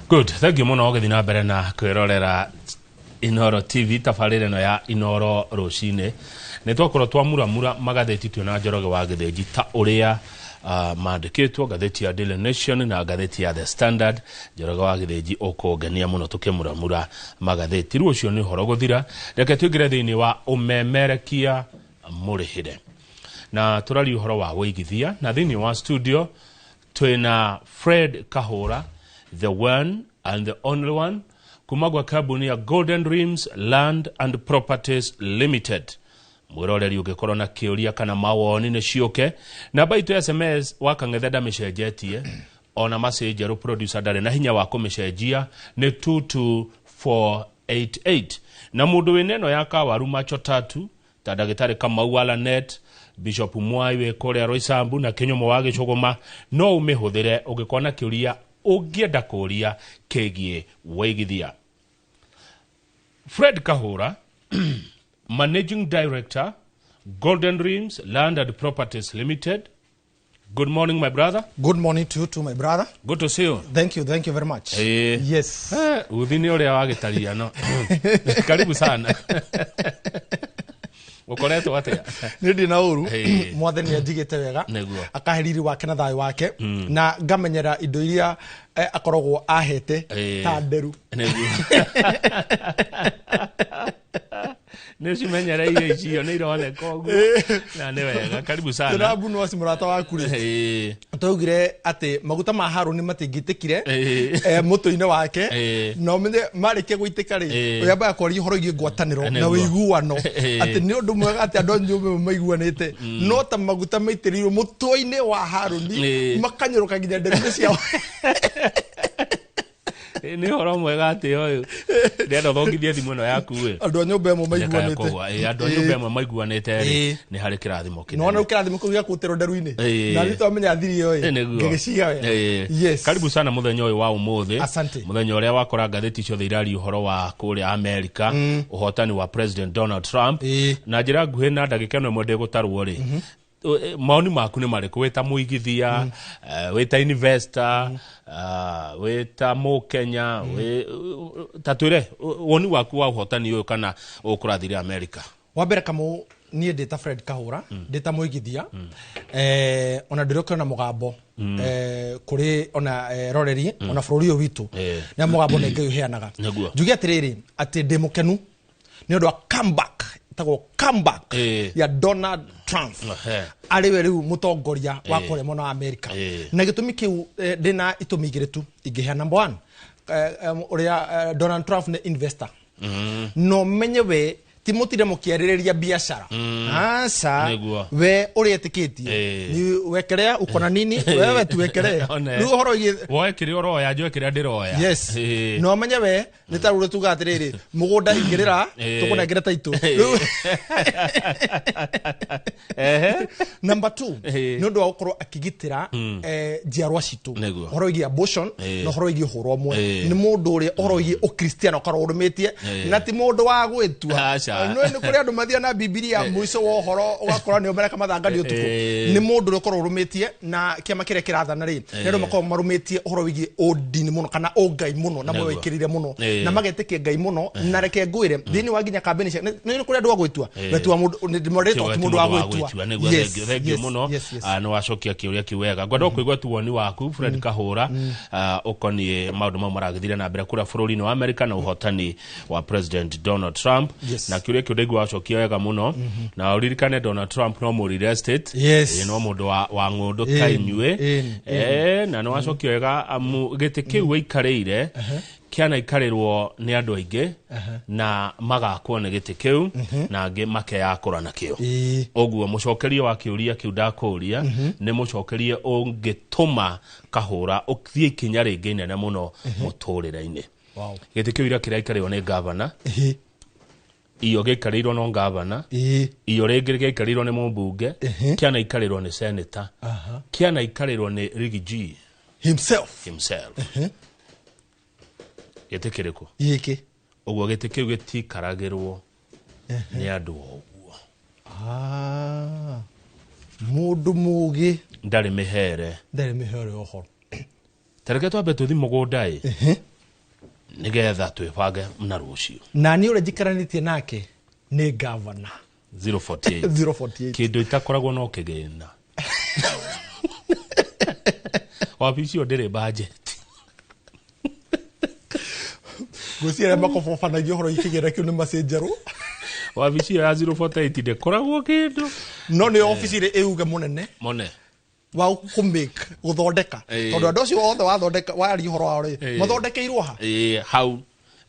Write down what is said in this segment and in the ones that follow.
Good, thank you mũno ũgĩthiĩ na mbere na kwĩrorera Inoro TV, tabarĩra ĩno ya Inoro rũcinĩ. Nĩ twakorwo twamuramura magathĩti twĩna Njoroge wa Gĩthĩnji ta ũrĩa mandĩkĩtwo ngathĩti ya Daily Nation na ngathĩti ya The Standard. Njoroge wa Gĩthĩnji ũkũngenia mũno tũkĩmuramura magathĩti. Rĩu ũcio nĩ ũhoro gũthira, reke tũingĩre thĩinĩ wa ũmemerekia mũrĩhĩre na tũraria ũhoro wa wĩigithia, na thĩinĩ wa studio twĩna Fred Kahũra, the one and the only one, kuma gwa kambuni ya Golden Dreams Land and Properties Limited. Mwĩroreri, ũngĩkorwo na kĩũria kana mawoni, nĩ ciũke. Namba itũ ya SMS wa Kang'ethe ndamĩcenjetie, ona macĩ njerũ, producer ndarĩ na hinya wa kũmĩcenjia, nĩ 22488. Na mũndũ wĩna ĩno ya kawaru macho tatu ta ndagĩtarĩ Kamau wa Lanet, Bishop Mwai wĩ kũrĩa Roysambu na Kĩnyũmũ wa Gĩcũgũma, no ũmĩhũthĩre ũngĩkorwo na kĩũria ũngĩenda kũũria kĩgiĩ wĩigithia. Fred Kahũra, Managing Director, Golden Dreams Land and Properties Limited. Good morning, my brother. Good morning to you too, my brother. Good to see you. Thank you, thank you very much. Yes. Uthi nĩ ũrĩa wagĩtariano. Karibu sana. Ũkoretwo atĩa? Nĩ ndĩ na ũru. Mwathani anjigĩte wega. Akahe riri wake na thayũ wake, na ngamenyera indo iria akoragwo ahete ta nderu. Nĩguo. Nĩ cimenyereire icio, nĩ ironeka ũguo. Na nĩ wega. Karibu sana. Tũrambu no mũrata waku rĩ, twaugire atĩ maguta ma Harũni matingĩitĩkire mũtwe-inĩ wake, na ũmenye marĩkia gũitĩka rĩ, ũyambaga kwaria ũhoro wĩgiĩ ngwatanĩro na ũiguano, atĩ nĩ ũndũ mwega atĩ andũ a nyũmba ĩmwe maiguanĩte, no ta maguta maitĩrĩirwo mũtwe-inĩ wa Harũni makanyũrũka nginya nderu-inĩ ciao. Nĩ ũhoro mwega atĩ ũyũ. Ndĩrenda ũthongithie thimũ ĩno yaku ĩ. Andũ a nyũmba ĩmwe maiguanĩte. Andũ a nyũmba ĩmwe maiguanĩte rĩ, nĩ harĩ kĩrathimo kĩnene. Nona kĩrathimo kĩu gĩa kũtĩrwo nderu-inĩ, na nĩ twamenya thiri ĩyo ĩ ngĩgĩciga wega. Yes. Karibu sana mũthenya ũyũ wa ũmũthĩ. Asante. Mũthenya ũrĩa wakora ngathĩti ciothe iraria ũhoro wa kũrĩa Amerika, ũhotani wa President Donald Trump. Na njĩra nguhĩ na ndagĩka ĩno ĩmwe ndĩgũtarwo rĩ, maoni maku nĩ marĩkũ wĩ ta mũigithia, wĩ ta investor, wĩ ta mũkenya, ta twĩre woni waku wa ũhotani ũyũ kana ũkũrathire Amerika? Wa mbere, Kamau, niĩ ndĩ ta Fred Kahũra, ndĩ ta mũigithia, ona ndĩrokĩra na mũgambo kũrĩ ona roreri ona bũrũri ũyũ witũ, na mũgambo nĩ Ngai ũheanaga. Njuge atĩrĩrĩ, atĩ ndĩ mũkenu nĩ ũndũ wa comeback, ĩtagwo comeback ya Donald Trump, arĩ we rĩu mũtongoria wa kũrĩa mwena wa Amerika. Na gĩtũmi kĩu, ndĩna itũmi igĩrĩ tu ingĩheana. Number one, ũrĩa Donald Trump nĩ investor, no menye we ti mũtinde mũkĩarĩrĩria biacara, aca. We ũrĩa etĩkĩtie ni wekelea uko na nini, wewe tuwekelee. One. Rĩu ũhoro wĩgiĩ Woe kĩrĩa ũroya, njoe kĩrĩa ndĩroya. Yes. No menye we nĩ ta rũrĩa tuga atĩrĩrĩ, mũgũnda ingĩrĩra, tũkũnengere taitũ. Rĩu number two, nĩ ũndũ wa gũkorwo akĩgitĩra njiarwa citũ, ũhoro wĩgiĩ abortion na ũhoro wĩgiĩ ũhoro ũmwe. Nĩ mũndũ ũrĩa ũhoro wĩgiĩ ũkristiano ũkoragwo ũrũmĩtie, na ti mũndũ wa gwĩtua. Aca. No nĩ kũrĩ andũ mathiaga na Bibilia, mũico wa ũhoro ũgakora nĩo mereka mathangani ũtukũ. Nĩ mũndũ ũrĩa ũkoragwo ũrũmĩtie na kĩama kĩrĩa kĩrathana rĩ, nĩ andũ makoragwo marũmĩtie ũhoro wĩgiĩ ũndini mũno kana ũngai mũno, na mawĩkĩrĩire mũno na magetĩkia Ngai mũno. Na reke ngwĩre, thĩinĩ wa nginya kambĩni cia nĩ kũrĩ andũ a gwĩtua, wetua mũndũ nĩ ndĩmorĩtwo, ti mũndũ wa gwĩtua. Nĩguo. Thank you, thank you mũno. Nĩ wacokia kĩũria kĩu wega. Ngwenda kũigua tu woni waku, Fred Kahũra, ũkoniĩ maũndũ mau maragĩthire na mbere kũrĩa bũrũri-inĩ wa Amerika na ũhotani wa President Donald Trump. Na kĩũria kĩu ndaigua wacokia wega mũno, na ũririkane Donald Trump no mũrĩ real estate. No mũndũ wa ng'ũndũ ta inyuĩ. Na nĩ wacokia wega, amu gĩtĩ kĩu wĩikarĩire kĩanaikarĩrwo nĩ andũ aingĩ na magakwo nĩ gĩtĩ kĩu na angĩ makeyakũra nakĩo. Ũguo mũcokerie wa kĩũria kĩu ndakũria nĩ mũcokerie ũngĩtũma Kahũra ũthiĩ ikinya rĩngĩ inene mũno mũtũrĩre-inĩ. Gĩtĩ kĩu ira kĩraikarĩrwo nĩ gavana, iyo gĩikarĩirwo no gavana, iyo rĩngĩ gĩaikarĩirwo nĩ mũmbunge, kĩanaikarĩrwo nĩ senator, kĩanaikarĩrwo nĩ Riggy G himself. Himself. Gĩtĩ kĩrĩkũ? Gĩkĩ. Ũguo gĩtĩ kĩu gĩtikaragĩrwo nĩ andũ o ũguo. Ah, mũndũ mũgĩ ndarĩ mĩhere. Ndarĩ mĩhere ũhoro. Tareke twambe tũthi mũgũnda ĩ. Nĩgetha twĩbange na rũciũ. Na niĩ ũrĩa njikaranĩtie nake nĩ gavana. 048. 048. Kĩndũ itakoragwo no kĩgĩna. Wabici ĩyo ndĩrĩ budget. Ngwĩciria arĩa makobobanagia ũhoro ikĩgĩra kĩu nĩ macenjerwo. Wabici ĩyo ya 048 ndĩkoragwo kĩndũ. No nĩ obici ĩrĩ ĩuge mũnene Mone. Wa kũmake gũthondeka. Tondũ andũ acio othe wathondeka waria ũhoro wao rĩ, mathondekeirwo ha? Ĩĩ, hau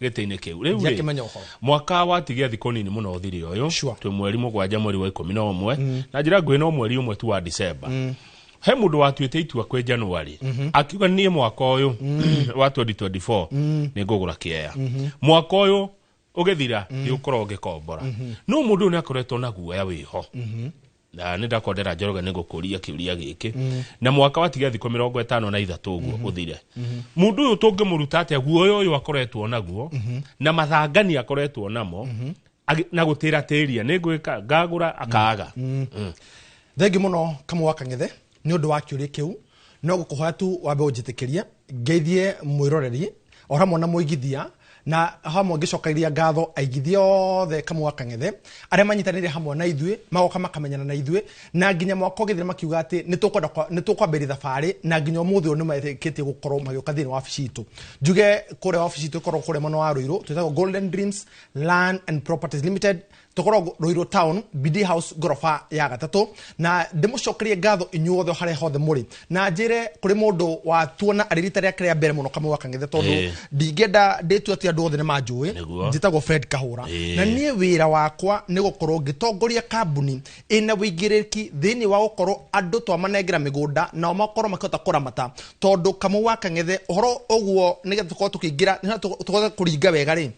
gĩtĩ-inĩ kĩu. Rĩu rĩ, Ndiakĩmenya ũhoro. Mwaka watigia thikũ nini mũno ũthire ũyũ. Sure. Twĩ mweri 7 mweri wa 11 na njĩra nguhĩ no mweri ũmwe tu wa December. He mũndũ watuĩte itua kwĩ January akiuga niĩ mwaka ũyũ wa 2024 nĩ ngũgũra kĩea. Mwaka ũyũ ũgĩthira nĩ ũkorwo ũgĩkombora. No mũndũ ũyũ nĩ akoretwo na guoya wĩho. Na nĩ ndakondera Njoroge nĩ ngũkũria kĩũria gĩkĩ. Na mwaka watigia thikũ 53 ũguo ũthire. Mũndũ ũyũ tũngĩmũruta atĩa guoya ũyũ akoretwo naguo na mathangani akoretwo namo na gũtĩra tĩria nĩ ngwĩka ngagũra akaaga. Thengi mũno Kamau wa Kang'ethe nĩ ũndũ wa kĩũria kĩu. No gũkũhoya tu wambe ũnjĩtĩkĩrie ngeithie mwĩroreri o hamwe na mũigithia na hamwe ngĩcokagia ngatho aigithia othe Kamau wa Kang'ethe arĩa manyitanĩire hamwe na ithuĩ magoka makamenyana na ithuĩ na nginya mwaka ũgĩthira makiuga atĩ nĩ tũkwambĩrĩria thabarĩ na nginya ũmũthĩ ũyũ nĩ metĩkĩtie gũkorwo magĩũka thĩinĩ wa wabici itũ. Njuge kũrĩa wabici itũ ĩkoragwo kũrĩa mwena wa Ruiru, twĩtagwo Golden Dreams Land and Properties Limited, tũkoragwo Ruiru Town, BD House ngoroba ya gatatũ. Na ndĩmũcokerie ngatho inyuothe harĩa hothe mũrĩ na njĩre kũrĩ mũndũ watuona arĩ rita rĩake rĩa mbere mũno Kamau wa Kang'ethe tondũ ndingĩenda ndĩtue atĩ andũ othe nĩ manjũĩ. Njĩtagwo Fred Kahũra. Na niĩ wĩra wakwa nĩ gũkorwo ngĩtongoria kambuni ĩna wĩigĩrĩrĩki thĩinĩ wa gũkorwo andũ twamanengera mĩgũnda nao makorwo makĩhota kũramata tondũ Kamau wa Kang'ethe ũhoro ũguo nĩgetha tũkorwo tũkĩingĩra, nĩgetha tũhote kũringa wega rĩ,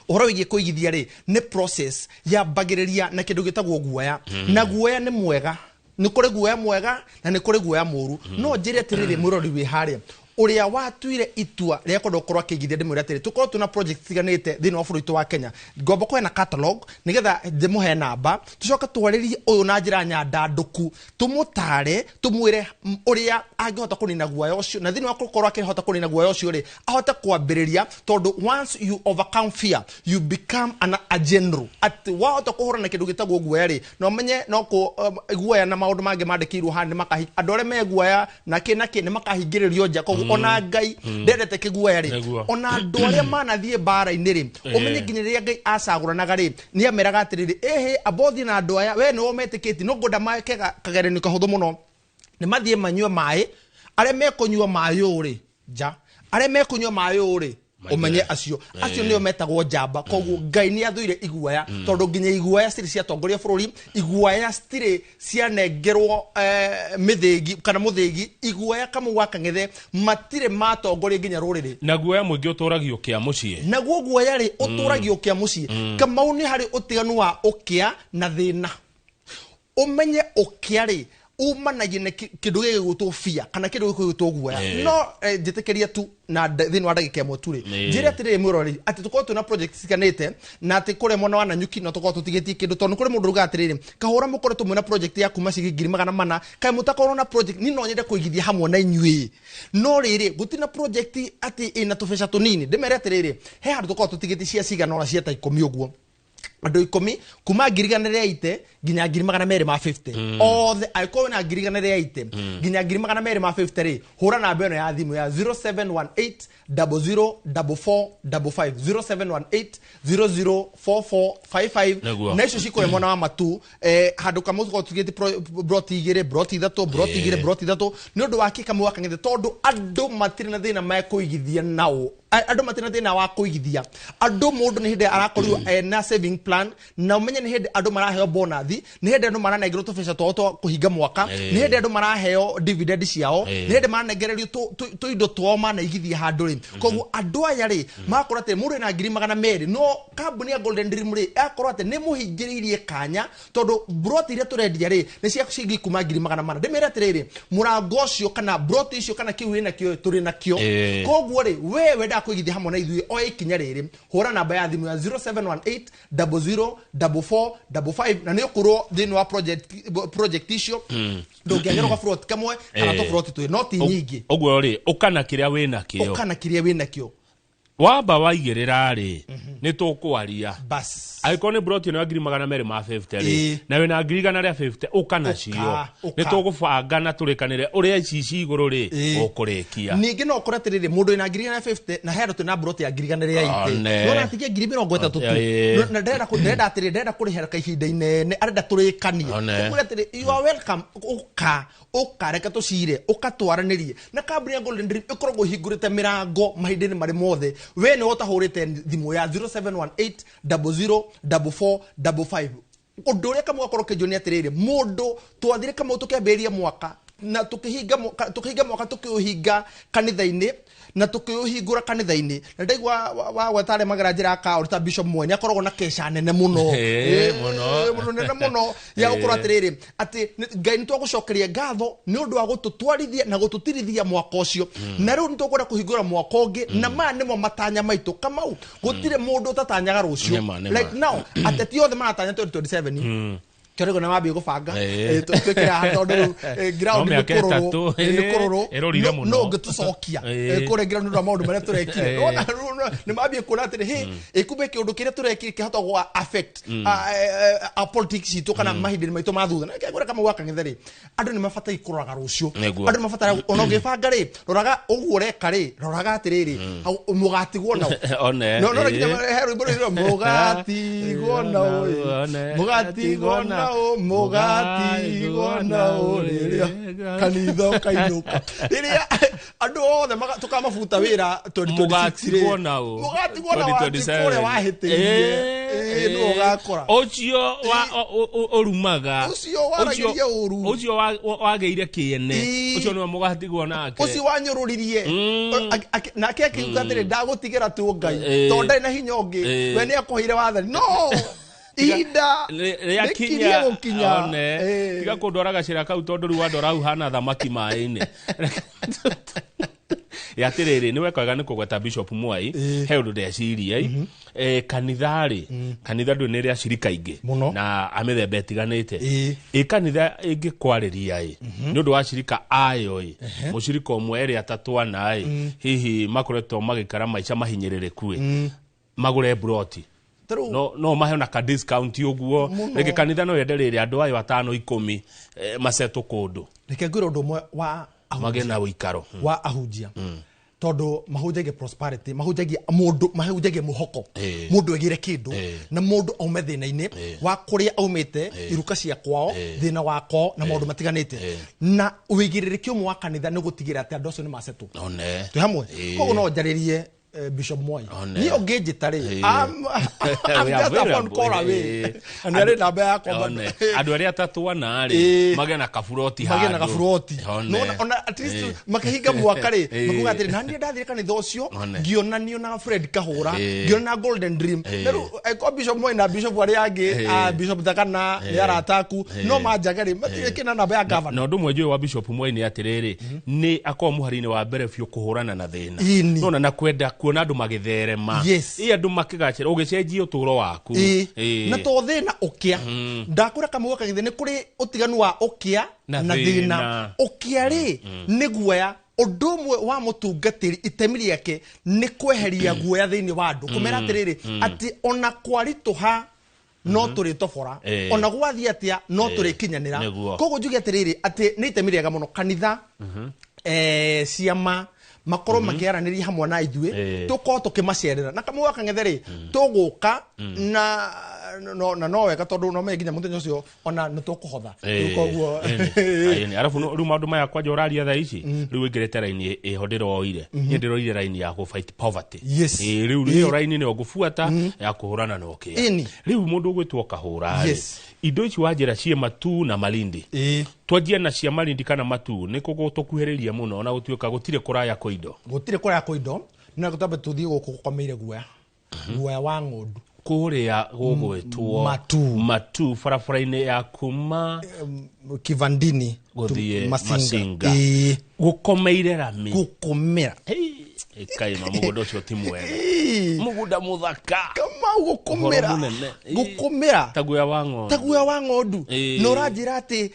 ũhoro wĩgiĩ kũigithia rĩ nĩ process yambagĩrĩria na kĩndũ gĩtagwo guoya. Na guoya nĩ mwega, nĩ kũrĩ guoya mwega na nĩ kũrĩ guoya mũru. No njĩre atĩrĩrĩ mwĩrori wĩ harĩa ũrĩa watuire itua rĩa kwenda gũkorwo akĩigithia, ndĩmwĩre atĩrĩ tũkorwo twĩna project itiganĩte thĩinĩ wa bũrũri witũ wa Kenya. Ngomba kũheana catalog nĩgetha ndĩmũhe namba tũcoke twarĩrie ũyũ na njĩra nyandandũku, tũmũtare, tũmwĩre ũrĩa angĩhota kũnina guoya ũcio, na thĩinĩ wa gũkorwo akĩhota kũnina guoya ũcio rĩ ahote kwambĩrĩria, tondũ once you overcome fear you become a general. Atĩ wahota kũhũrana na kĩndũ gĩtagwo guoya rĩ, no ũmenye no guoya na maũndũ mangĩ mandĩkĩirwo haha nĩ makahi-, andũ arĩa me guoya na kĩ na kĩ nĩ makahingĩrĩrio nja. Koguo ona Ngai ndendete kĩguoya rĩ, ona andũ arĩa manathiĩ mbara-inĩ rĩ, ũmenye nginya rĩrĩa Ngai acagũranaga rĩ, nĩ ameraga atĩrĩrĩ, ĩhĩ, amba ũthiĩ na andũ aya, we nĩwe ũmetĩkĩtie, no ngwenda meke kageranio kahũthũ mũno, nĩ mathiĩ manyue maĩ, arĩa mekũnyua maĩ ũũ rĩ, nja, arĩa mekũnyua maĩ ũũ rĩ, Maingĩre. ũmenye acio nĩo metagwo njamba. Koguo Ngai nĩ athũire iguoya, tondũ nginya iguoya citirĩ ciatongoria bũrũri, iguoya citirĩ cianengerwo, mĩthĩgi kana mũthĩgi, iguoya Kamau wa Kang'ethe matirĩ matongoria nginya rũrĩrĩ. Na guoya mũingĩ ũtũragio kĩa mũciĩ. Naguo guoya rĩ, ũtũragio kĩa mũciĩ. Kamau nĩ harĩ ũtiganu wa ũkĩa na thĩna. Ũmenye ũkĩa rĩ, umanagia na kĩndũ gĩkĩ gĩgwĩtwo fear kana kĩndũ gĩkĩ gĩgwĩtwo guoya. No, njĩtĩkĩria tu na thĩinĩ wa ndagĩka ĩmwe tu rĩ, njĩre atĩrĩrĩ mwĩroreri atĩ tũkorwo twĩna project citiganĩte na atĩ kũrĩa mwena wa Nanyuki no tũkorwo tũtigĩtie kĩndũ, tondũ nĩ kũrĩ mũndũ ugaga atĩrĩrĩ, Kahũra mũkoretwo mwĩna project ya kuma ciringi ngiri magana mana, kaĩ mũtakorwo na project, niĩ no nyende kũigithia hamwe na inyuĩ, no rĩrĩ gũtirĩ na project atĩ ĩna tũbeca tũnini. Ndĩmere atĩrĩrĩ, he handũ tũkorwo tũtigĩtie cia cigana ũna cia ta ikũmi ũguo, andũ ikũmi kuma ngiri igana rĩa ite nginya ngiri magana merĩ ma 50. Othe angĩkorwo wĩna ngiri igana rĩa ite nginya ngiri magana merĩ ma 50 rĩ, hũra namba ĩno ya thimũ ya zero seven one eight double zero double four double five, zero seven one eight zero zero four four five five. Nĩguo. Na icio cikũrĩa mwena wa matu, handũ kamwe tũkorwo tũtigĩtie broti igĩrĩ, broti ithatũ, broti igĩrĩ, broti ithatũ. Nĩ ũndũ wa kĩ Kamau wa Kang'ethe? Tondũ andũ matirĩ na thĩna mekũigithia nao. Andũ matirĩ na thĩna wa kũigithia. Andũ mũndũ nĩ hĩndĩ arakorirwo ena saving plan, na ũmenye nĩ hĩndĩ andũ maraheo bonus, nĩ hĩndĩ andũ maranengerwo tũbeca twao twa kũhinga mwaka, nĩ hĩndĩ andũ maraheo dividend ciao, nĩ hĩndĩ maranengererio tũindo twao manaigithia handũ rĩ. Koguo andũ aya rĩ, magakorwo atĩ mũndũ ena ngiri magana merĩ, no kambuni ya Golden Dream rĩ, ĩgakorwo atĩ nĩ mũhingĩrĩirie kanya, tondũ broti iria tũrendia rĩ, nĩ cia ciringi kuma ngiri magana mana. Ndĩmere atĩrĩrĩ, mũrango ũcio kana broti icio kana kĩu wĩnakĩo tũrĩ nakĩo. Koguo rĩ, we wendaga kũigithia hamwe na ithuĩ o ikinya rĩrĩ, hũra namba ya thimũ ya zero seven one eight double zero double four double five, na nĩ ũkũrwo thĩinĩ wa project icio. Ndũngĩagĩrwo gaburoti kamwe kana tũburoti twĩrĩ, no ti nyingĩ. Ũguo rĩ, ũkana kĩrĩa wĩnakĩo. Ũkana kĩrĩa wĩnakĩo. Wamba waigĩrĩra rĩ, nĩ tũkwaria. Bas. Angĩkorwo nĩ broti ĩno ya 250,000 rĩ, Ĩĩ. na wĩna 150,000, ũka nacio. Ũka, ũka. Nĩ tũgũbanga na tũrĩkanĩre ũrĩa ici ci igũrũ rĩ, Ĩĩ. ũkũrĩkia. Ningĩ no ũkore atĩrĩrĩ, mũndũ wĩna 150,000 na he andũ twĩna mburoti ya 180,000. One. No natigie 30,000 tu. Ĩĩ. Na ndĩrenda ndĩrenda atĩrĩrĩ, ndĩrenda kũrĩhĩra kahinda inene, arenda tũrĩkanie. One. Ũkwĩra atĩrĩ, you are welcome, ũka, ũka, reke tũcire, ũka twaranĩrie. Na kambuni ya Golden Dream ĩkoragwo ĩhingũrĩte mĩrango mahinda-inĩ marĩ mothe. We nĩwe ũtahũrĩte thimũ ya 0718 00 44 55. Ũndũ ũrĩa kamwe gakorwo kĩnjũ nĩ atĩrĩrĩ, mũndũ twathire kamwe tũkĩambĩrĩria mwaka na tũkĩhinga mwaka, tũkĩũhinga kanitha-inĩ na tũkĩũhingũra kanitha-inĩ, na ndaigua wa gweta arĩa magera njĩra ya kaũri ta Bishop Mweni akoragwo na keca nene mũno. Ĩĩ, mũno. Mũno, nene mũno ya gũkorwo atĩrĩrĩ, atĩ Ngai nĩ twagũcokeria ngatho nĩ ũndũ wa gũtũtwarithia na gũtũtirithia mwaka ũcio, na rĩu nĩ tũkwenda kũhingũra mwaka ũngĩ, na maya nĩmo matanya maitũ. Kamau, gũtirĩ mũndũ ũtatanyaga rũciũ. Nĩma, nĩma. Like now, ateti othe maratanya 2027, kĩorĩgo nĩ mambie gũbanga. Ĩĩ. Twĩkĩre haha tondũ rĩu, ground No nĩ mĩaka kũrũrũ, 3, nĩ kũrũrũ. ĩrorire mũno. No ũngĩtũcokia kũrĩa ground nĩ ũndũ wa maũndũ marĩa tũrekire. Nĩwona, rĩu nĩ mambie kuona atĩrĩ, hĩ, ĩkumbe kĩũndũ kĩrĩa tũrekire kĩhota gwa affect a politics citũ kana mahinda-inĩ maitũ ma thutha. Na kĩngwĩra kamau gaka ng'ethe rĩ, andũ nĩ mabataire kũroraga rũciũ. Nĩguo. Andũ nĩ mabataraga ona ũgĩbanga rĩ, roraga ũguo ũreka rĩ, roraga atĩrĩrĩ, hau mũgatigwo nao. One. No no nginya he rwĩmbo rũrũ, mũgatigwo nao ĩ. One. Mũgatigwo nao, mũgatigwo nao rĩrĩa kanitha ũkainũka, rĩrĩa andũ othe tũkamabuta wĩra 2026 rĩ. Mũgatigwo nao. Mũgatigwo nao atĩ 2027. kũrĩa wahĩtĩirie. Ĩĩ, nĩwe ũgakora. Ũcio ũrumaga. Ũcio waragĩria ũru. Ũcio wagĩire kĩene. Ĩĩ. Ũcio nĩwe mũgatigwo nake. Ũcio wanyũrũririe. Nake akiuga atĩrĩ, ndagũtigĩra tu Ngai, tondũ ndarĩ na hinya ũngĩ. We nĩ akũheire wathani, no ihinda rĩkirie rĩakinya gũkinya. One. Ĩĩ. Tiga kũndwara gacĩra kau, tondũ rĩu wandwara hau hana thamaki maĩ-inĩ. Ya atĩrĩrĩ, nĩ weka wega nĩ kũgweta Bishop Mwai. He ũndũ ndeciria kanitha rĩ, kanitha ndũ nĩ rĩa acirika aingĩ Mũno. na a mĩthemba ĩtiganĩte. Ĩĩ. Ĩ kanitha ĩngĩkwarĩria ĩ nĩ ũndũ wa acirika ayo ĩ, mũcirika ũmwe, erĩ, atatũ, ana ĩ, hihi makoretwo magĩikara maica mahinyĩrĩrĩku ĩ, magũre mburoti, Ta rĩu no mahe ona ka discount ũguo? Mũno. Rĩngĩ kanitha no yende rĩrĩ andũ ayo atano, 10, macetwo kũndũ, Reke ngwĩre ũndũ ũmwe wa ahunjia. magĩe na ũikaro. Wa ahunjia, tondũ mahunjagia prosperity, mahunjagia mũndũ, mahunjagia mũhoko, mũndũ egĩre kĩndũ na mũndũ aume thĩna-inĩ wa kũrĩa aumĩte, iruka cia kwao, thĩna wa kwao na maũndũ matiganĩte. Na ũigĩrĩrĩki ũmwe wa kanitha nĩ gũtigĩrĩra atĩ andũ acio nĩ macetwo. One. Twĩ hamwe? Ĩĩ. Koguo no njarĩrie Bishop Mwai. One. Niĩ ũngĩnjĩta rĩ, I'm We are just a phone available. call away. Ĩĩ. Na nĩ arĩ namba yakwa bado. One. Andũ arĩa atatũ ana rĩ, Ĩĩ. magĩe na kaburoti magĩe na handũ. gaburoti. One. Nĩwona, ona at least Ĩĩ. makĩhinga mwaka rĩ, Ĩĩ. makuga atĩrĩ, na niĩ ndathire kanitha ũcio, One. ngĩonanio na Fred Kahũra, Ĩĩ. ngĩona na Golden Dream. Ĩĩ. Na rĩu angĩkorwo Bishop Moi na Bishop arĩa angĩ, Ĩĩ. Bishop Thakana nĩ arata aku, no manjage rĩ, matirĩ kĩna namba ya gavana. Na ũndũ ũmwe njũĩ wa Bishop Mwai nĩ atĩrĩrĩ, nĩ akorwo mũhari-inĩ wa mbere biũ kũhũrana na thĩna. Ĩni. Nona na kwenda kuona andũ magĩtherema. Yes. Ĩ andũ makĩgacĩra, ũgĩcenjia ũtũũro waku. Ĩĩ. Ĩĩ. Na to thĩna ũkĩa, ndakwĩra kamwe gaka gĩthĩ, nĩ kũrĩ ũtiganu wa ũkĩa na na thĩna. Thĩna ũkĩa rĩ nĩ guoya. Ũndũ ũmwe wa mũtungatĩri, itemi rĩake nĩ kweheria guoya thĩinĩ wa andũ, kũmera atĩrĩrĩ, atĩ ona kwaritũha no tũrĩtobora, ona gwathiĩ atĩa no tũrĩkinyanĩra. Nĩguo. Koguo njuge atĩrĩrĩ, atĩ nĩ itemi rĩega mũno kanitha, ciama makorwo makĩaranĩria hamwe na ithuĩ, tũkorwo tũkĩmacerera. Na kamwe gaka ng'ethe rĩ, tũgũka na no, na no wega, tondũ no menye nginya mũthenya ũcio ona nĩ tũkũhotha. Rĩu koguo Ĩni. Arabu rĩu maũndũ maya kwanja ũraria thaa ici, rĩu ũingĩrĩte raini ĩho ndĩroire, niĩ ndĩroire raini ya gũ fight poverty. Yes. Ĩĩ, rĩu ĩyo raini nĩyo ngũbuata ya kũhũrana na ũkĩa. Ĩni. Rĩu mũndũ ũgwĩtwo Kahũra rĩ, indo ici wanjĩra ciĩ Matu na Malindi, twanjie na cia Malindi kana Matu, nĩ kũ tũkuhĩrĩria mũno na gũtuĩka gũtirĩ kũraya kwa indo? Gũtirĩ kũraya kwa indo. No twambe tũthiĩ gũkũ gũkomeire guoya, guoya wa ng'ondu. Kũrĩa gũgwĩtwo Matu. Matu, barabara-inĩ ya kuma Kivandini gũthiĩ to Masinga. Ĩĩ. Gũkomeire rami. Gũkomera. Hey. Ĩkaima mũgũnda ũcio ti mwega. Mũgũnda mũthaka. Kamau gũkũmĩra. Ũhoro mũnene. Gũkũmĩra. Ta guoya wa ng'ondu. Ta guoya wa ng'ondu. Ĩĩ. Na ũranjĩra atĩ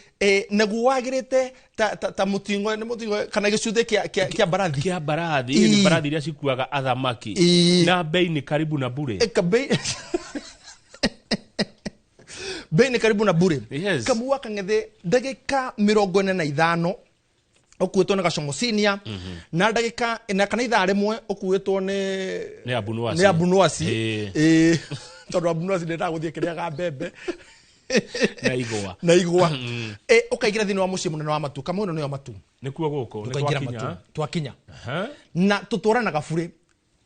naguo wagĩrĩte ta mũtingo, nĩ mũtingo kana gĩcuthĩ kĩa mbarathi. Kĩa mbarathi, Ĩĩ. nĩ mbarathi iria cikuaga athamaki. Ĩĩ. Na bei nĩ karibu na bure. Bei nĩ karibu na bure. Yes. Kamau wa Kang'ethe ndagĩka 45 ũkuĩtwo nĩ Gacomo Senior, na ndagĩka na kana ithaa rĩmwe ũkuĩtwo Nĩ Abunuasi. nĩ Abunuasi. Ĩĩ. Ĩĩ. Tondũ Abunuasi ndendaga gũthiĩ kĩrĩaga mbembe Na igwa. Na igwa. Ũkaingĩra thĩinĩ wa mũciĩ mũnene wa Matu. Kamau ĩno nĩyo Matu. Nĩkuo gũkũ, nĩ Tũkaingĩra twakinya. Matu. Twakinya. Aha. Na tũtwaranaga burĩ.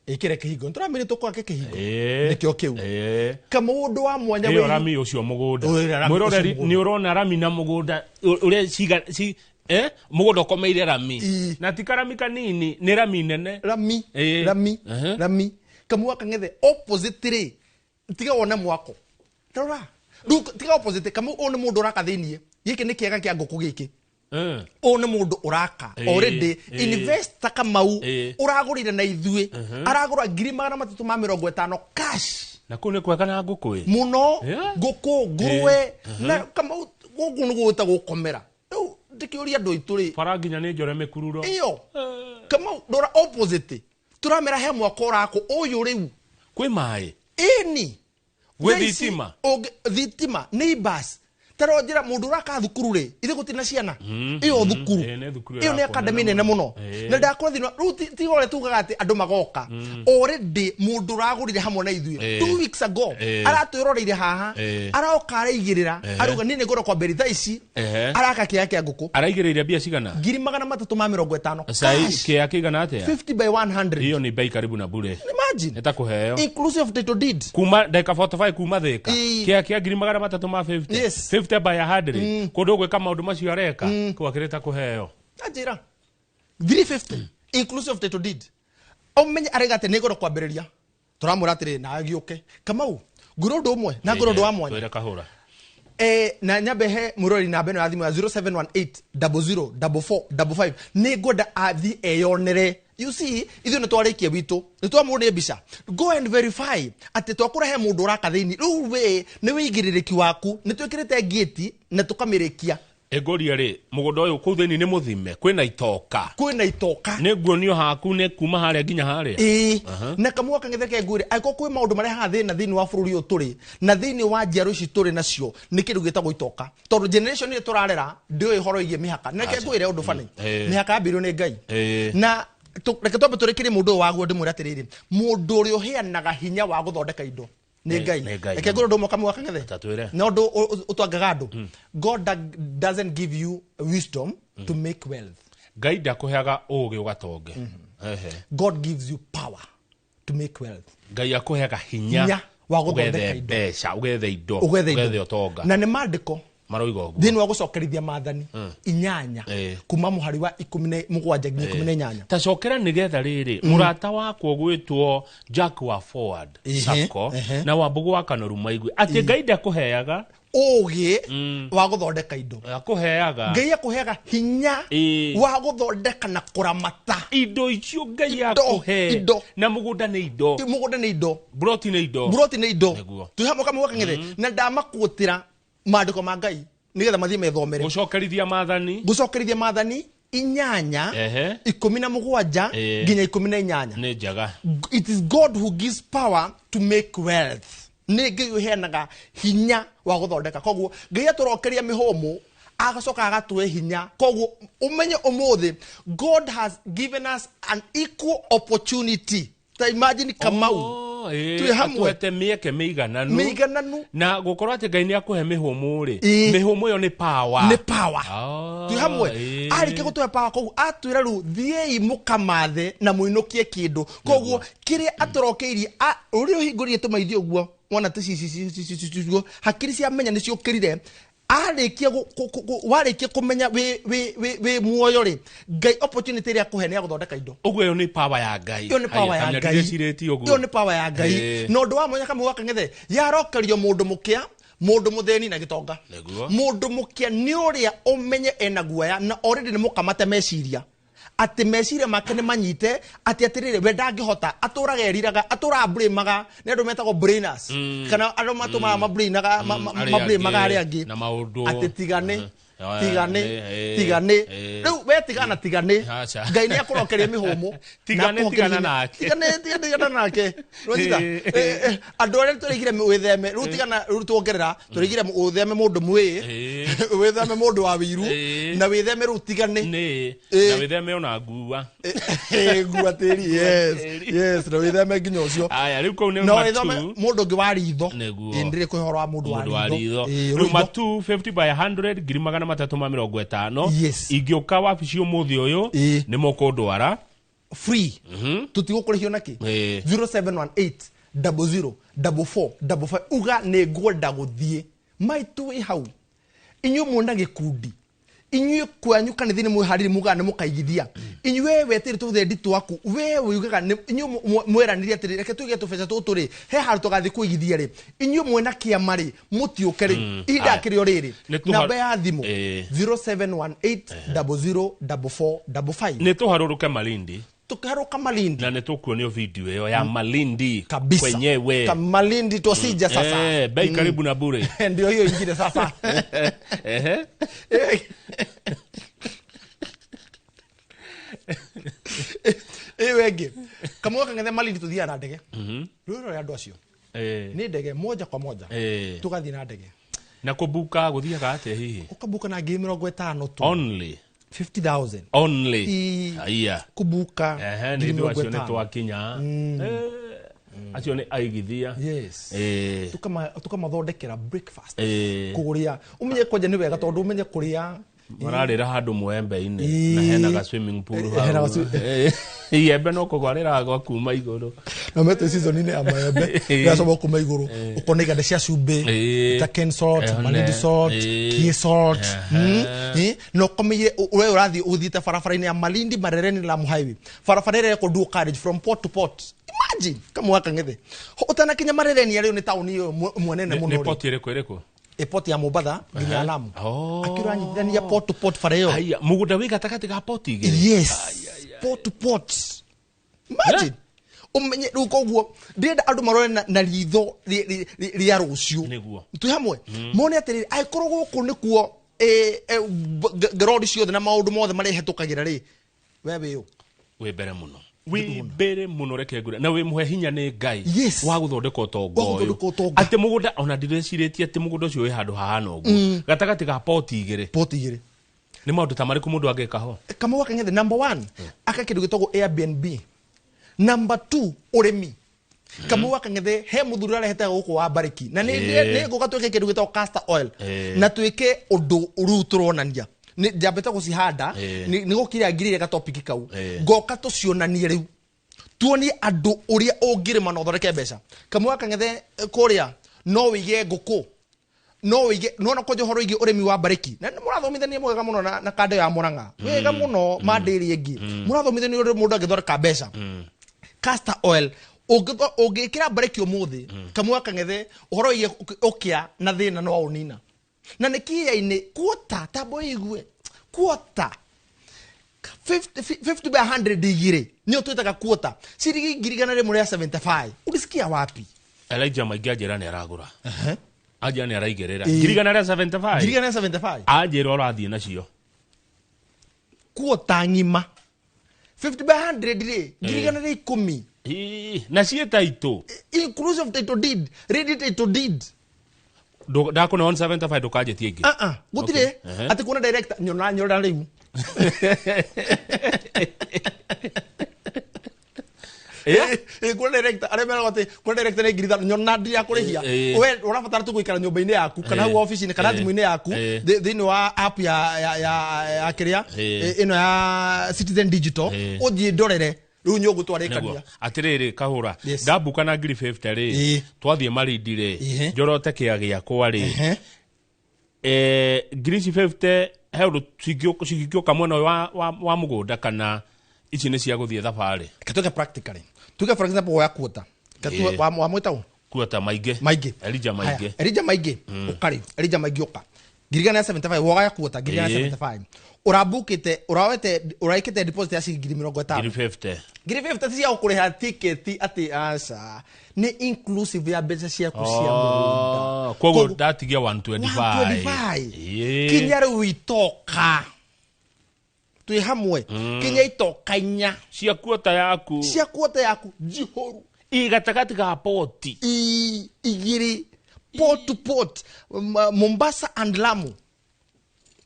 Ĩkĩre kĩhingo. Nĩtũramĩrĩ tũkwake kĩhingo. Ĩĩ. Nĩkĩo kĩu. Ĩĩ. Kamau ũndũ wa mwanya Ĩyo wĩ- rami ũcio mũgũnda. Ũyũ rami ũcio Mwĩroreri, mũgũnda. nĩ ũrona rami na mũgũnda, ũrĩa ciga, ci, mũgũnda ũkomeire rami. Ĩĩ. Na ti karami kanini, nĩ rami nene. Rami, Ĩĩ. rami, Aha. rami. Kamau wa Kang'ethe opposite rĩ, tiga wone mwako. Tarora. Rĩu tiga opposite, Kamau ũyũ nĩ mũndũ ũraka thĩiniĩ. Gĩkĩ nĩ kĩega kĩa ngũkũ gĩkĩ. Ũyũ nĩ mũndũ ũraka. Ĩĩ, Already, ĩĩ. investor Kamau Ĩĩ. ũragũrire na ithuĩ. Aragũra ngiri magana matatũ ma mĩrongo ĩtano cash. Na kũu nĩ kwega na ngũkũ ĩ? Mũno. Yeah. Ngũkũ, ngũrwe. Na Kamau gũkũ nĩ gwĩtagwo gũkomera. Rĩu ndĩkĩũria andũ aitũ rĩ. Bara nginya nĩ njore mĩkururo. Ĩyo. Kamau ndora opposite. Tũramera he mwako ũrakwo ũyũ rĩu. Kwĩ maĩ? Ĩni. Gwĩ Thaa ici thitima? Thitima, neighbors. Ta rora njĩra mũndũ ũraka thukuru rĩ, ithe gũtirĩ na ciana. Ĩyo thukuru. Ĩĩ, nĩ thukuru Ĩyo nĩ ĩrakwo academy nene nene mũno. mũno. Ĩĩ. Na ndakora thĩinĩ wa-, rĩu ti ũrĩa tugaga atĩ andũ magoka. Already mũndũ ũragũrire hamwe na ithuĩ. Ĩĩ. 2 weeks ago, Ĩĩ. aratwĩroreire haha, Ĩĩ. aroka araigĩrĩra, Ehe. arauga niĩ nĩngũrora kwambĩrĩria thaa ici, Ehe. araka kĩea kĩa ngũkũ. Araigĩrĩire mbia cigana? Ngiri magana matatũ ma mĩrongo ĩtano. Cai, Cash. kĩea kĩigana atĩa? 50 by 100. Iyo nĩ bei karibu na bure. Imagine. Nĩ ta kũheo. Inclusive of title deed. Kuma ndagĩka 45 kuma Thĩka. Ĩĩ. Kĩea kĩa ngiri magana matatũ ma 50. Yes. 50 by 100. Kũndũ gwĩka maũndũ macio areka, kũu akĩrĩ ta kũheo. Anjĩra. 350 inclusive of title deed. Ũmenye araiga atĩ nĩngũrora kwambĩrĩria. Tũramwĩra atĩrĩ, na agĩũke. Kamau, ngwĩra ũndũ ũmwe, na ngwĩra ũndũ wa mwanya. Twĩre kahũra. Na nyambe he mũrori namba ĩno ya thimũ ya zero seven one eight double zero double four double five. Nĩngwenda athiĩ eyonere. You see, ithuĩ nĩ twarĩkia witũ, nĩ twamũrĩa mbica. Go and verify atĩ twakũra he mũndũ ũraka thĩinĩ. Rĩu we nĩ wĩigĩrĩrĩki waku, nĩ twĩkĩrĩte ngĩti na tũkamĩrĩkia. Ĩngũria rĩ, mũgũnda ũyũ kũu thĩinĩ nĩ mũthime, kwĩna itoka. Kwĩna itoka. Nĩ nguonio haku nĩ kuma harĩa nginya harĩa. Ĩĩ. Na kamwe Kang'ethe ke ngwĩre, angĩkorwo kwĩ maũndũ marehaga thĩna thĩinĩ wa bũrũri ũyũ tũrĩ, na thĩinĩ wa njiaro ici tũrĩ nacio, nĩ kĩndũ gĩtagwo itoka. Tondũ generation ĩrĩa tũrarera, ndĩũĩ ũhoro wĩgiĩ mĩhaka. Na reke Aca. ngwĩre ũndũ funny. Ĩĩ. Mĩhaka yambĩrĩirio nĩ Ngai. Ĩĩ. Na reke twambe tũrĩkĩrie mũndũ ũyũ waguo ndĩmwĩre atĩrĩrĩ, mũndũ ũrĩa ũheanaga hinya wa gũthondeka indo nĩ Ngai. Nĩ Ngai. Reke ngwĩre ũndũ ũmwe Kamau wa Kang'ethe. Ta twĩre. Na ũndũ ũtwangaga andũ. God doesn't give you wisdom to make wealth. Ngai ndakũheaga ũũgĩ ũgatonge. Ehe. God gives you power to make wealth. Ngai akũheaga hinya Hinya wa gũthondeka ũgethe indo. mbeca, ũgethe indo, Ũgethe indo. ũgethe ũtonga. Na nĩ maandĩko Maroiga ũguo. Thĩinĩ wa gũcokerithia maathani inyanya kuma mũhari wa ikũmi na mũgwanja nginya ikũmi na inyanya. Ta cokera nĩgetha rĩrĩ, mũrata wakwa ũgwĩtwo Jack wa Forward Sacco na Wambũgũ wa Kanoru Maigue atĩ Ngai ndakũheaga ũũgĩ wa gũthondeka indo. Akũheaga. Ngai akũheaga hinya wa gũthondeka na kũramata indo icio Ngai Indo, akũhe. indo. Na mũgũnda nĩ indo. Mũgũnda nĩ indo. Broti nĩ indo. Broti nĩ indo. Nĩguo. Twĩ hamwe Kamau wa Kang'ethe. Na ndamakuotĩra maandĩko ma Ngai nĩgetha mathiĩ methomere. Gũcokerithia maathani. Gũcokerithia maathani inyanya, ikũmi na mũgwanja, nginya ikũmi na inyanya. Nĩ njega. It is God who gives power to make wealth. Nĩ Ngai ũheanaga hinya wa gũthondeka. Koguo Ngai atũrokeria mĩhũmũ, agacoka agatũhe hinya. Koguo ũmenye ũmũthĩ God has given us an equal opportunity. Ta imagine Kamau. Oh, Twĩ hamwe. atũhete mĩeke mĩigananu. Mĩigananu. Na gũkorwo atĩ Ngai nĩ akũhe mĩhũmũ rĩ, Ĩĩ. mĩhũmũ ĩyo nĩ power. Nĩ power. Oh, Twĩ hamwe. ĩĩ. Arĩkia gũtũhe power, koguo atwĩra rĩu thiĩi mũkamathe na mũinũkie kĩndũ. Koguo kĩrĩa atũrokeirie, ũrĩa ũhingũrire tũmaithio ũguo, wona tũ ci, ci, ci, ci, ci, ci, ci, ũguo, hakiri cia menya nĩ ciũkĩrire. Arĩkia warĩkia kũmenya wĩ muoyo rĩ, Ngai opportunity ĩrĩa akũhe nĩ ya gũthondeka indo. Ũguo ĩyo nĩ power ya Ngai. Ĩyo nĩ power ya Haya, Ngai. ndĩrecirĩtie ũguo. Ĩyo nĩ power ya Ngai. Ĩĩ. Na ũndũ wa mwanya Kamau wa Kang'ethe, yarokerio mũndũ mũkĩa, mũndũ mũthĩni na gĩtonga. Nĩguo. Mũndũ mũkĩa nĩ ũrĩa ũmenye ena guoya na already nĩ mũkamate meciria. Atĩ meciria make nĩ manyite atĩ atĩrĩrĩ, we ndangĩhota, atũraga eriraga, atũraga blamaga nĩ andũ metagwo brainers, kana andũ matũmaga mabrainaga Arĩa mablamaga angĩ arĩa angĩ na maũndũ. Atĩ tigane, tigane, tigane. Rĩu we tigana, tigane. Aca. Ngai nĩ akũrokeria mĩhũmũ. Tigane, Na akũhokerie tigana hinya. nake. Tigane, tigane, tigana nake. Nĩwanyita? Andũ arĩa tũrĩigire wĩtheme rĩu, tigana rĩu, tuongerera tũrĩigire wĩtheme mũndũ mwĩĩ, wĩtheme mũndũ wa wĩiru, na wĩtheme rĩu tigane. Nĩ na wĩtheme ona ngua. Ngua tĩri, yes. Tĩri. Yes, na wĩtheme nginya ũcio. Aya, rĩu kũu nĩ Na matu. wĩtheme mũndũ ũngĩ wa ritho. Nĩguo. Ĩ, ndĩrĩ kũhe ũhoro wa mũndũ wa Mũndũ wa ritho. ritho. Ĩ, Rĩu rũitho. matu 50 by 100, 350,000. Ingĩũka wabici ũmũthĩ ũyũ, nĩ mũkũndwara? Free, tũtigũkũrĩhio nakĩ. 0718 00 44 55, uga nĩ ngwenda gũthiĩ maitũ ĩ hau. Inyuĩ mwona gĩkundi, inyuĩ kwanyu kanitha-inĩ mwĩharĩrie, mugaga nĩ mũkaigithia. Inyuĩ wetĩrĩ tũthendi twaku, we ugaga inyuĩ mweranire atĩrĩ, reke tũige tũbeca tũtũ rĩ, he handũ tũgathiĩ kũigithia rĩ. Inyuĩ mwena kĩama rĩ, mũtiũke rĩ, ihinda Aya. akĩrĩ o rĩrĩ. Namba ya thimũ, 0718 00 44 55. Nĩ tũharũrũke Malindi. Tukiharuka Malindi. Na nĩ tũkuonio video ĩyo ya Malindi Kabisa. kwenyewe. Ka Malindi tosija sasa. Bei karibu na bure. Ndio hiyo ingine sasa. Ĩyo ĩngĩ kamwe kang'ethe Malindi, tuthiaga na ndege. Rũĩ rũrĩa andũ acio nĩ ndege moja kwa moja. Tũgathiĩ na ndege. Na kũbuka gũthiaga atĩa hihi? Ũkabuka na 50,000 tu. Only? 50,000. Only? Aya. Kubuka Ehe, nĩ ngiri andũ mĩrongo acio nĩ ĩtano. twakinya. Acio nĩ aigithia. Yes. Tukamathondekera breakfast. Kũrĩa ũmenye kwanja nĩ wega, tondũ ũmenye kũrĩa Mararĩra handũ mwembe-inĩ na hena ga swimming pool Hena hau. Iembe no kũgwa rĩragwa kuma igũrũ. Na metwo season-inĩ ya maembe, ĩgacoka kuma igũrũ, ũkona iganda cia cumbĩ ta Ken Salt, Malindi Salt, Kie Salt. Na ũkomeire we ũrathiĩ ũthiĩte barabara-inĩ ya Malindi Marereni Lamu Highway, barabara ĩrĩa ĩrekwo dual carriage from port to port. Imagine kamwe kang'ethe ũtanakinya Marereni rĩu nĩ taũni ĩyo mwenene Nĩ mũno rĩ. port ĩrĩkũ ĩrĩkũ? Ĩ port ya Mombatha nginya Lamu. Oh. Akĩranyitithania port to port bara ĩyo. Haya, mũgũnda wĩ gatagatĩ ga port igĩrĩ. Yes, port to port. Imagine, umenye rĩu. Koguo ndĩrenda andũ marore na ritho rĩa rũciũ. Twĩ hamwe, mone atĩrĩrĩ, angĩkorwo gũkũ nĩkuo ngerori ciothe na maũndũ mothe marĩhetũkagĩra rĩ, we wĩũ. Wĩ mbere mũno, wĩ mbere mũno, reke ngwĩre, na wĩ mũhe hinya nĩ Ngai wa gũthondeka ũtonga Wa ũyũ. gũthondeka ũtonga. Atĩ mũgũnda, ona ndirĩcirĩtie atĩ mũgũnda ũcio wĩ handũ hahana ũguo gatagatĩ ga port igĩrĩ. Port igĩrĩ. Nĩ maũndũ ta marĩkũ mũndũ angĩka ho? Kamau wa Kang'ethe, number one, aka kĩndũ gĩtagwo Airbnb. Number two, ũrĩmi. Kamau wa Kang'ethe, he mũthuri arehete gũkũ wa Mbarĩki, na nĩ nĩ ngũka twĩke kĩndũ gĩtagwo castor oil. Na twĩke ũndũ rĩu tũronania nĩ njambĩte gũcihanda. Nĩ gũkira ngirire gatopiki kau. Ngoka tũcionanie rĩu, tuonie andũ ũrĩa ũngĩrĩma na ũthondeke mbeca. Kamau wa Kang'ethe, kũrĩa no wĩige ngũkũ, no wĩige nona kwanja ũhoro wĩgiĩ ũrĩmi wa mbarĩki, na nĩ mũrathomithania mwega mũno na kando ya Mũrang'a, wega mũno mandĩrĩ ĩngĩ mũrathomithania ũrĩa mũndũ angĩthondeka mbeca. Castor oil, ũngĩkĩra mbarĩki ũmũthĩ, Kamau wa Kang'ethe, ũhoro wĩgiĩ ũkĩa na thĩna no waũnina, na nĩ kia-inĩ kuota tambo igue kuota 50, 50 by 100 igĩrĩ nĩyo twĩtaga kuota, ciringi 175,000. Ulisikia wapi? Elijah Maingĩ anjĩra nĩ aragũra, anjĩra nĩ araigĩrĩra 175,000. 175,000. Anjĩra ũrathiĩ nacio. Kuota ng'ima 50 by 100 rĩ, 110,000. Ii, na ciĩ taitũ. Inclusive title deed, ready title deed. Ndakũne 175, ndũkanjĩtie ingĩ. Ah ah, gũtirĩ. Okay. Atĩ kuona director nyona nyora rĩu. Kuona director arĩa meragwo atĩ kuona director nĩ 5,000, nyona ndirakũrĩhia. We ũrabatara tu gũikara nyũmba-inĩ yaku kana hau ofici-inĩ kana thimũ-inĩ yaku, thĩinĩ wa app ya kĩrĩa, ĩno ya Citizen Digital, ũthiĩ ndorere rĩu nyũngũ twarĩkania. Nĩguo. Atĩrĩrĩ kahũra, ndambuka na 50,000 rĩ, twathiĩ Marindi rĩ, njorote kĩa gĩakwa rĩ, ngiri ici 50 he ũndũ cingĩũka mwena ũyũ wa mũgũnda, kana ici nĩ cia gũthiĩ thabarĩ? Reke tuge practically, tuge for example woya kuota wa mwĩtagwo Kuota Maingĩ. Maingĩ. Elijah Maingĩ. Haya, Elijah Maingĩ, ũka rĩu. Elijah Maingĩ, ũka. 175 wogaya kuota 175 urabukite urawete uraikite deposit ya ciringi 50,000. Ngiri 50. Ngiri 50 ti cia gũkũrĩha tiketi atĩ aca, nĩ inclusive ya mbeca ciaku cia mũgũnda. Koguo ndatigia 125. 125. Ĩĩ. Kinya rĩu itoka twĩ hamwe, kinya itoka inya cia kuota yaku, cia kuota yaku njihũru. I gatagatĩ ga poti. Igĩrĩ port to port, Mombasa and Lamu,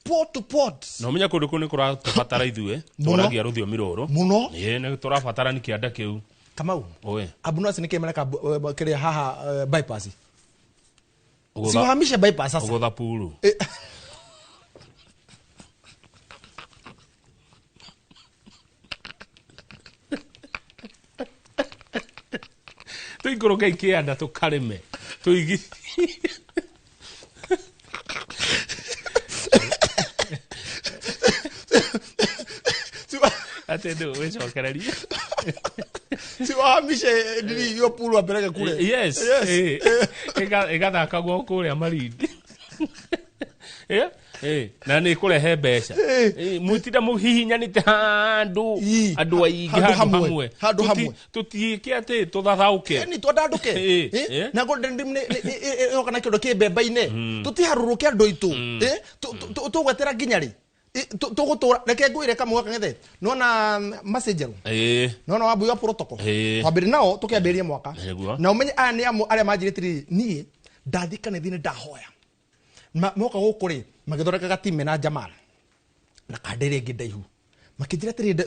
port to port. Na ũmenye kũndũ kũu nĩ kũratũbatara ithuĩ Mũno. twaragia rũthiomi rũrũ Mũno. Ĩĩ, nĩ tũrabatara nĩ kĩanda kĩu. Kamau, Oe. Abunuasi nĩ kĩmereka kĩrĩa haha, bypass, siwahamishe bypass sasa. Ũgũtha puru. Tũikũrũke ikĩanda tũkarĩme tũigi. Atĩ ndũ wĩcokererie. Siwahamishe nini hiyo puru apeleke kule. Yes. Yes. Ĩgathakagwo kũrĩa Malindi. Na nĩ kũrehe mbeca. Mũtinda mũhihinyanĩte handũ andũ aingĩ Handũ handũ hamwe. hamwe. Handũ hamwe. Tũtiĩke atĩ tũthathaũke. Ni twandanduke. Na Golden Dream nĩ ĩroka na kĩndũ kĩ mbemba-inĩ, tũtiharũrũke andũ aitũ. Tũgwetera nginya rĩ? Tũgũtũra reke ngwĩre kamwe kang'ethe nona macenjerwo nona wambui wa protocol. Twambĩrĩria nao tũkĩambĩrĩria mwaka. Nĩguo. Na ũmenye aya nĩ amwe arĩa manjĩrĩte atĩrĩrĩ, niĩ ndathiĩ kanitha-inĩ ndahoya. Moka gũkũ rĩ magĩthondekaga team mena Jamal na kanda ĩrĩa ĩngĩ ndaihu makĩnjĩra atĩrĩrĩ,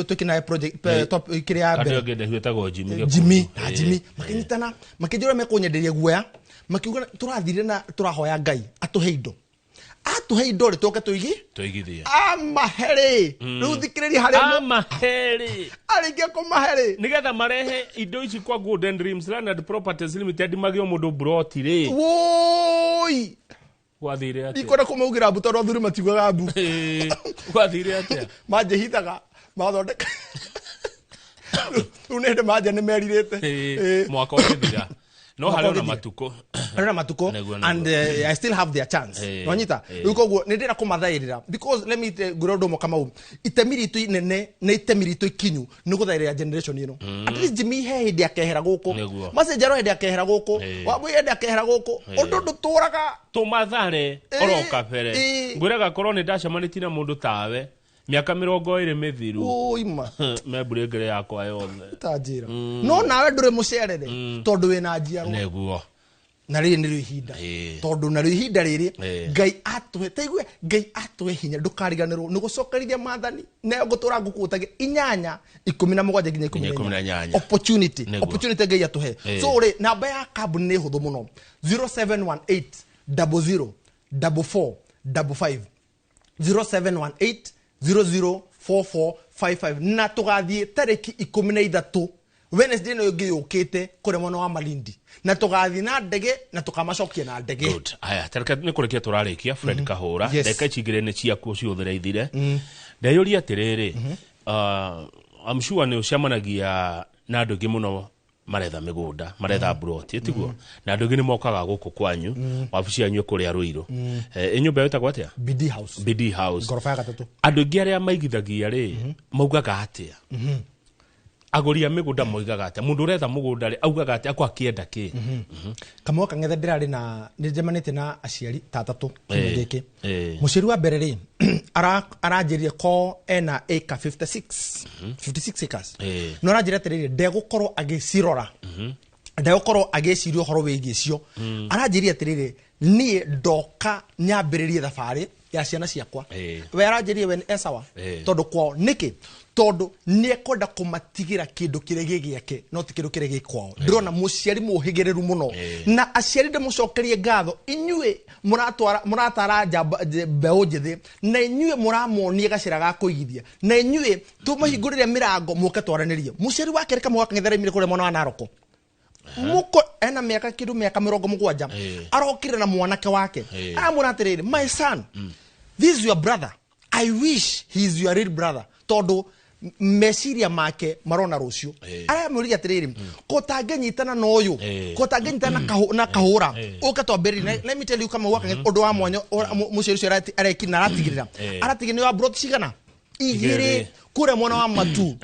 twĩke nawe project top kĩrĩa ya Andũ mbere. angĩ ndaihu ĩtagwo Jimmy Gĩkundu. Jimmy na Jimmy makĩnyitana makĩnjĩra mekũnyenderia guoya, makiuga tũrathire na tũrahoya Ngai atũhe indo, atũhe indo rĩ tũke tũigi Tũigithie. Amahe rĩ, rĩu thikĩrĩria harĩa Amahe rĩ. Arĩkia kũmahe rĩ, Nĩgetha marehe indo ici kwa Golden Dreams Land and Properties Limited magĩo mũndũ buroti rĩ. Woi. Gwathire atĩa? Ndikwenda kũmaugĩra mbu tondũ athuri matiugaga mbu. Gwathire atĩa? Manjĩhithaga mathondeka rĩu nĩ hĩndĩ manja nĩ merirĩte. Mwaka ũgĩthira no Mwaka harĩ ona ũgĩthira. matukũ. Harĩ na matukũ. Nĩguo, nĩguo. And I still have their chance. Nwanyita rĩu koguo nĩ ndĩrenda kũmathaĩrĩra because let me ngwĩre ũndũ ũmwe Kamau, itemi ritũ inene na itemi ritũ ikinyu nĩ gũthaĩrĩra generation ĩno. At least Jimmy he hĩndĩ akehera gũkũ, Macenjero hĩndĩ akehera gũkũ, Wambui hĩndĩ akehera gũkũ, ũndũ ndũtũraga. Tũmathare oro kabere. Ngwĩraga korwo nĩ ndacemanĩtie na mũndũ tawe mĩaka 20 mĩthiru, Ũima. memburĩngĩre yakwa yothe. Ta njĩra no nawe ndũrĩ mũcerere tondũ wĩna njiarwa. Na rĩrĩ nĩrĩo ihinda, tondũ narĩo ihinda rĩrĩ Ngai atũhe taigue, Ngai atũhe hinya ndũkariganĩrwo nĩ gũcokerithia maathani na ngũtũra ngũkũtagia 8:17 nginya Nginya 18. Opportunity. Opportunity Ngai atũhe. So rĩ namba ya kambuni nĩ hũthũ mũno, 0718 00 44 55, 0718 004455, na tũgathiĩ tarĩki 13 Wednesday ĩno ĩngĩ yũkĩte kũrĩa mwena wa Malindi, na tũgathiĩ na ndege na tũkamacokia na ndege. Good. Aya, tareke nĩ kũrĩkia tũrarĩkia, Fred Kahũra. Yes. Ndagĩka ici igĩrĩ nĩ ciaku ũcihũthĩre ithire. Ndeyũria atĩrĩrĩ, I'm sure nĩ ũcemanagia na andũ aingĩ mũno maretha mĩgũnda, maretha mburoti, tiguo? Na andũ aingĩ nĩ mokaga gũkũ kwanyu, wabici yanyu ĩ kũrĩa Rũirũ. Ĩ nyũmba ĩyo ĩtagwo atĩa? BD House. BD House. Ngoroba ya gatatũ. Andũ aingĩ arĩa maigithagia rĩ maugaga atĩa? Agũri a mĩgũnda moigaga atĩa? Mũndũ ũretha mũgũnda rĩ augaga atĩa? Akwa akĩenda kĩ? Kamwe kang'ethe ndĩrarĩ na nĩ njemanĩtie na aciari ta atatũ kiumia gĩkĩ. Mũciari wa mbere rĩ aranjĩrire ko ena acre 56, 56 acres. No aranjĩra atĩrĩrĩ, ndegũkorwo agĩcirora, ndegũkorwo agĩciria ũhoro wĩgiĩ cio. Aranjĩrire atĩrĩrĩ, niĩ ndoka nyambĩrĩrie thabarĩ ya ciana ciakwa. We aranjĩrire we nĩ esawa tondũ kwao nĩkĩ, tondũ nĩ ekwenda kũmatigĩra kĩndũ kĩrĩa gĩ gĩake no ti kĩndũ kĩrĩa gĩ kwao. Ndĩrona mũciari mũhĩgĩrĩru mũno. Na aciari ndĩmũcokerie ngatho inyuĩ mũratwara mũratara njamba mbeũ njĩthĩ, na inyuĩ mũramonia gacĩra ga kũigithia, na inyuĩ tũmahingũrĩre mĩrango mũke twaranĩrie. Mũciari wa kerĩ kamwe gakang'ethera kũrĩa mwena wa Naroko muko ena mĩaka kĩndũ mĩaka 70. Arokire na mwanake wake. Aramwĩra atĩrĩrĩ, my son, this is your brother, I wish he is your real brother, tondũ Meciria make marona rũciũ. Aramũria atĩrĩrĩ, ko tangĩnyitana na ũyũ, ko tangĩnyitana na Kahũra, ũke twambĩrĩrie. Let me tell you, kama waka ũndũ wa mwanya mũciari ũcio areki na aratigĩrĩra, aratigĩrĩra nĩ wa brot cigana? Igĩrĩ kũrĩa mwena wa Matu,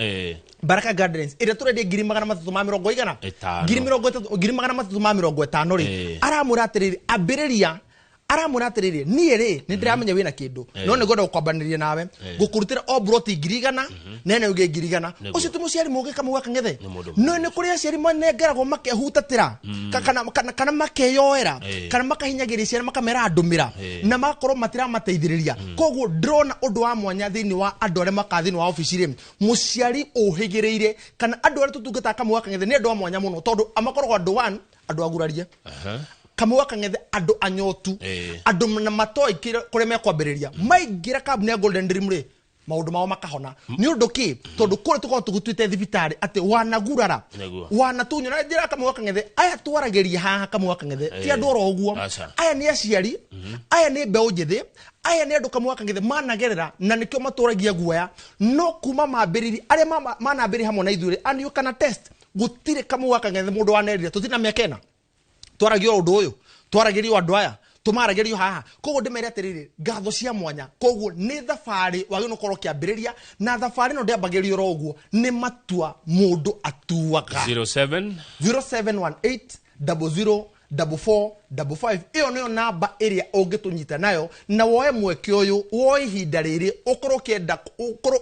Baraka Gardens, ĩrĩa tũrendia 350 igana Ĩtano. 30,000, 350,000 rĩ. Aramwĩra atĩrĩrĩ, ambĩrĩria. Aramwĩra atĩrĩrĩ, niĩ rĩ, nĩ ndĩramenya wĩna kĩndũ, no nĩ ngwenda gũkwambanĩria nawe, ngũkũrutĩra o broti 100,000 nene ũngĩ 100,000. Ũcio ti mũciari mũgĩ, Kamau wa Kang'ethe? Nĩ mũndũ. No nĩ kũrĩ aciari manengeragwo makehutatĩra, kana makeyoera, kana makahinyagĩria ciana, makamera ndũmĩra, na magakorwo matiramateithĩrĩria. Koguo ndĩrona ũndũ wa mwanya thĩinĩ wa andũ arĩa makaa thĩinĩ wa obici rĩ, mũciari ũhĩgĩrĩire kana andũ arĩa tũtungataga, Kamau wa Kang'ethe, nĩ andũ a mwanya mũno, tondũ makoragwo andũ one, andũ agurarie, Kamau wa Kang'ethe, andũ anyotu, andũ na matoĩ kũrĩa mekwambĩrĩria. Maingĩra kambuni ya Golden Dream rĩ, maũndũ mao makahona. Nĩ ũndũ kĩ? Tondũ kũrĩa tũkoragwo tũgũtuĩte thibitarĩ atĩ wanagurara, wanatunywo na njĩra. Kamau wa Kang'ethe, aya twaragĩria haha, Kamau wa Kang'ethe, ti andũ oro ũguo. Aca. Aya nĩ aciari, aya nĩ mbeũ njĩthĩ, aya nĩ andũ, Kamau wa Kang'ethe, managerera na nĩkĩo matũragia guoya. No kuma mambĩrĩri, arĩa manambĩrĩria hamwe na ithuĩ rĩ, and you can attest, gũtirĩ, Kamau wa Kang'ethe, mũndũ wanerire tũtirĩ na mĩaka ĩna twaragio ũndũ ũyũ, twaragĩrio andũ aya tũmaragĩrio haha. Koguo ndĩmere atĩrĩrĩ, ngatho cia mwanya. Koguo nĩ thabarĩ wagĩrĩirwo gũkorwo ũkĩambĩrĩria, na thabarĩ ĩno ndĩambagĩrĩrio oro ũguo, nĩ matua mũndũ atuaga. 07 0718 00 44 55. Ĩyo nĩyo namba ĩrĩa ũngĩtũnyita nayo na woe mweke ũyũ, woe ihinda rĩrĩ, ũkorwo ũkĩenda, ũkorwo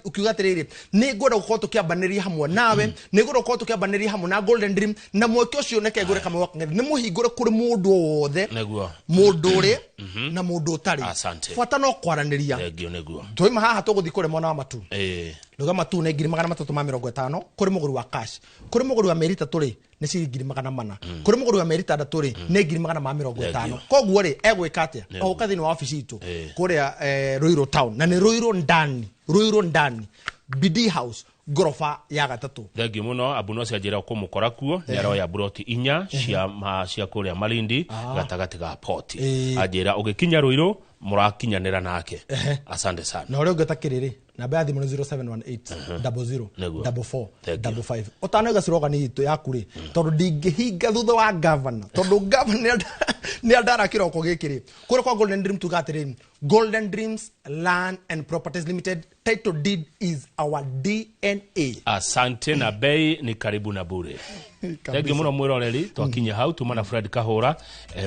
ũkiuga atĩrĩrĩ, nĩ ngwenda gũkorwo tũkĩambanĩria hamwe nawe, nĩ ngwenda gũkorwo tũkĩambanĩria hamwe na Golden Dream. Na mweke ũcio, neke ngũre, Kamau wa Kang'ethe, nĩ mũhingũre kũrĩ mũndũ o wothe, mũndũ ũrĩ na mũndũ ũtarĩ. Asante. Bata no kwaranĩria. Thengio, nĩguo. Twaima haha tũgũthiĩ kũrĩa mwena wa Matu. Nduga Matu nĩ 350,000 kũrĩ mũgũri wa cash. Kũrĩ mũgũri wa mĩeri 3 rĩ, nĩ ciringi 400,000. Kũrĩ mũgũri wa mĩeri 6 rĩ, nĩ 450,000. Koguo rĩ, egwĩka atĩa? Ogũka thĩinĩ wa obici itũ kũrĩa Ruiru town, na nĩ Ruiru ndani, Ruiru ndani, BD House, ngoroba ya gatatũ. Thengio mũno. Abu no cianjĩra kũmũkora kuo, nĩ aroya buroti inya cia cia kũrĩa Malindi, gatagatĩ ga poti. Anjĩra ũgĩkinya Rũirũ mũrakinyanĩra nake. Asante sana. Na ũrĩa ũngĩ ũtakĩrĩ rĩ, namba ya thimũ nĩ 0718 00 44 Thank you. 55. Ũtanoiga slogan itũ yaku rĩ, tondũ ndingĩhinga thutha wa gavana, tondũ gavana nĩ andara kĩroko gĩkĩ rĩ, kũrĩa kwa Golden Dream tuga atĩrĩrĩ, Golden Dreams Land and Properties Limited, title deed is our DNA. Asante, na bei ni karibu na bure. Thengio mũno mwĩroreri. Twakinya hau tuma na Fred Kahũra,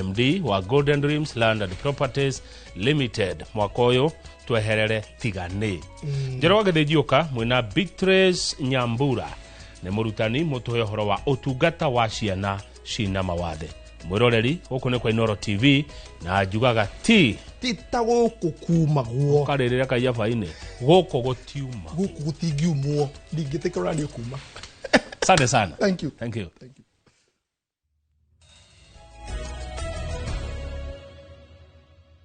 MD wa Golden Dreams Land and Properties Limited. Mwaka ũyũ tweherere tigane njoro wa gĩthĩnjiũka mwĩna Beatrice Nyambura, nĩ mũrutani, mũtũhe ũhoro wa ũtungata wa ciana cina mawathe. Mwĩroreri, gũkũ nĩ kwa Inoro TV, na njugaga ti ti ta gũkũ kumagwo. Karĩrĩra kaiyabainĩ, gũkũ gũtiuma. Gũkũ gũtingiumwo, ndingĩtĩkĩra ũraniĩ kuma. Asante sana. Thank you. Thank you. Thank you.